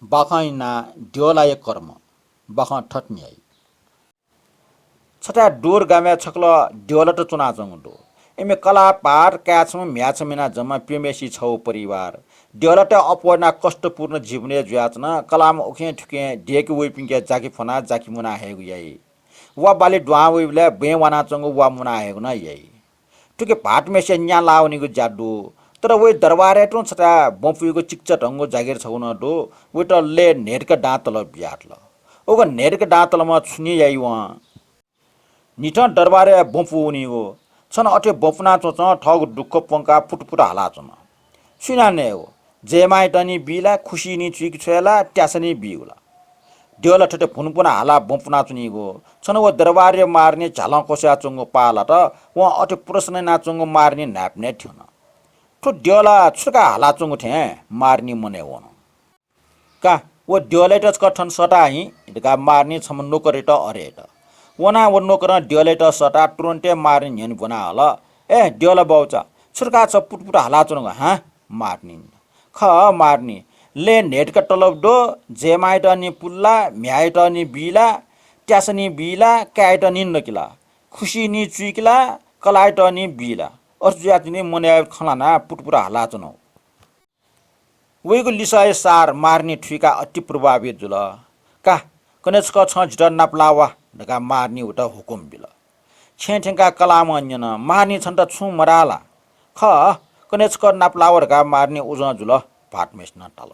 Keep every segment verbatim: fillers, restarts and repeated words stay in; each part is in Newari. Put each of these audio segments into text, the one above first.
बाखं इनाः द्यःलाया कर्म। बाखं थथे न्ह्याइ। छथाय् दूर गामय् छकलं द्यःलात च्वनाच्वंगु दु। इमि कलाः भाःत काय् छम्ह म्ह्याय् छम्ह इनाः जम्मा प्यम्हेसित छगू परिवार। द्यःलातय् अप्वः इनाः कष्टपूर्ण जीवनय् जुयाच्वन। कलाःम्ह उखें थुखें देय्के वइपिन्के जाकि फ्वनाः जाकि मुना हयेगु याइ। वा बाली दुहां वइबलय् बँय् वानाच्वंगु वा मुना हयेगु नं याइ। थुकी भाःतम्हेसिया न्या लाः वनीगु ज्या दु। तर वइ दरबारय् तुं छथाय् ब्वँ पुइगु चिकिचा धंगु जागिर छगू नं दु। वइत लय् न्हय्‌तक दां तलब बियातल। उगु न्हय्‌तक दां तलबं छु नि याइ वं? निथं दरबारय् ब्वँ पुवनीगु। छन अथे ब्वँ पुनाच्वंच्वं थःगु दुःख प्वंकाः पुटपुट हालाच्वन। छु यानाः नयेगु? जयमायात नि बी ला, खुसिइ नि चुइके छ्वये ला, त्यासा नि बीगु ला? द्यःला थथे भुनभुन हालाः ब्वँ पुनाच्वनीगु। छन व दरबारया मारनी झ्यालं क्वस्वयाच्वंगु पाः लात। वं अथे प्रश्न यानाच्वंगु मारनी न्हाय्‌पनय् थ्यन। थ्व द्यःला छु धकाः हालाच्वंगु थें मारनी मनय् वन। का, व द्यःलायात छकः थन सःता हिँ धकाः मारनी छम्ह नोकरयात अरे यात। वनाः व नोकरं द्यःलायात सःताः तुरुन्ते मारनी न्ह्यःने ब्वना हल। ए द्यःला बाउचा, छु धकाः छ पुटपुट हालाच्वनागु हाँ? मारनी। खः मारनी, लय् न्हय्‌तक तलब दु, जयमायात नि पुल ला, म्ह्याय्‌यात नि बी ला, त्यासा नि बी ला, काय्‌यात नि नकि ला, खुसिइ नि चुइकि ला, कलाःयात नि बी ला? अथे जुयाः तिनि मनय् खँ ल्हानाः पुटपुट हालाच्वन। वइगु लिसःया सार मारनी थुइकाः अति प्रभावित जुल। का, कन्हय् छकः छं जितः नापलाः वा धकाः मारनी वइत हुकुम बिल। छेँय् थ्यंकाः कलाःम्हं न्यन, मारनी छन्त छुं मधाः ला? खः, कन्हय् छकः नापलाः वा धकाः मारनी उजं जुल, भाःतम्हेसिनं धाल।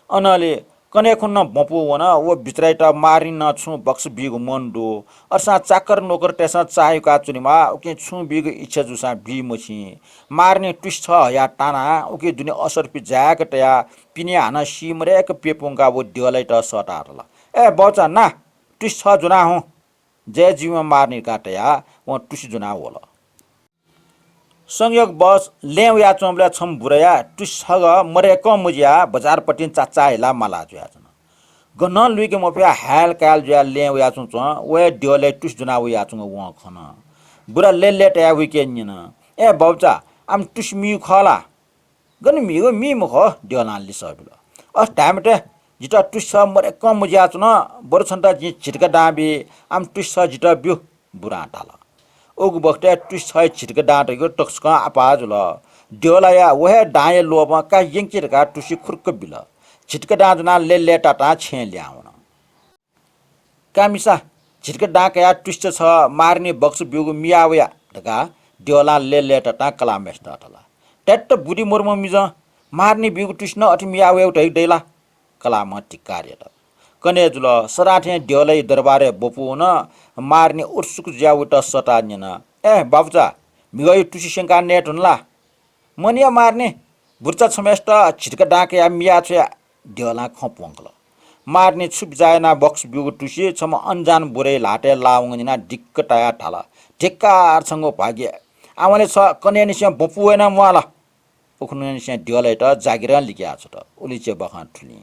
अनंलि कन्हय् खुन्हु नं ब्वँ पुवन। व बिचरायात मारनीं नं छुं बक्स बीगु मन दु। अथेसां चाकर नोकरतय्‌सं चाःह्युकाः च्वनेमाः, उकिं छुं बीगु इच्छा जूसां बी मछिं। मारनी तुसि छः हयाः तानाः उकी दुने असर्फि जाय्‌क तयाः पिने हानं सी मदय्‌क प्यपुंकाः व द्यःलायात सःताः धाल, ए बाउचा ना, तुसि छः ज्वनाः हुँ। जय जीवमा मारनी धकाः तयाः वं तुसि ज्वनाः वल। संयोगवश लँय् वयाच्वंबलय् छम्ह बुराया तुसि छगः मदय्‌कं मजियाः बजारपतिं चाचाः हिलाः माला जुयाच्वन। गनं लुइके मफयाः हायल कायल जुयाः लँय् वयाच्वंच्वं व हे द्यःलाया तुसि ज्वनाः वयाच्वंगु वं खन। बुरा लय्‌लय् तयाः वइके न्यन, ए बाउचा, आम तुसि मीगु खः ला? गन मीगु? मी मखु, द्यःलां लिसः बिल। अथे धाये मते, जितः तुसि छः मदय्‌कं मजियाच्वन, बरु छन्त जिं झितिका दां बी, आम तुसि छः जितः ब्यु। बुरां धाल। उगु बखतय् तुसि छःया झितिका दां तइगु तकसकं आपाः जुल। द्यःलाया व हे दांया लोभं का यंकि धकाः तुसि खुर्क बिल। झितिका दां ज्वनाः लय्‌लय् तातां छेँय् लिहां वन। का मिसा, झितिका दां कयाः तुसि छः मारनी बक्स ब्यूगु मियाः वया धकाः द्यःलां लय्‌लय् तातां कलाःम्हेसित धाल। ध्यात्त बुद्धि मदुम्ह मिजं, मारनी ब्यूगु तुसि नं अथे मियाः वयेगु धइगु दइ ला? कलाःम्हं धिक्कार यात। कन्हय् जुल। सदां थें द्यःलाया दरबारय् ब्वपु वन। मारनी उत्सुक जुयाः वइत सःताः न्यन, ए बाबुचा, म्हिगःया तुसि स्यंकाः नये धुन ला? मन्या मारनी, बुर्चा छम्हय्‌सित झितिका दां कयाः मियाः छ्वया। द्यःलां खँ प्वंकल। मारनी छु बिचाः यानाः बक्स ब्यूगु तुसि छम्ह अनजान बुराया ल्हातय् लाः वंगु न्यनाः दिक्क तायाः धाल, धिक्कार छंगु भाग्य। आवंलि छ कन्हय्‌निसें ब्वपु वये नं म्वाः ला? उखुन्हुनिसें द्यःलायात जागिरं लिकयाः छ्वत। उलिच्या बाखं थुलिं।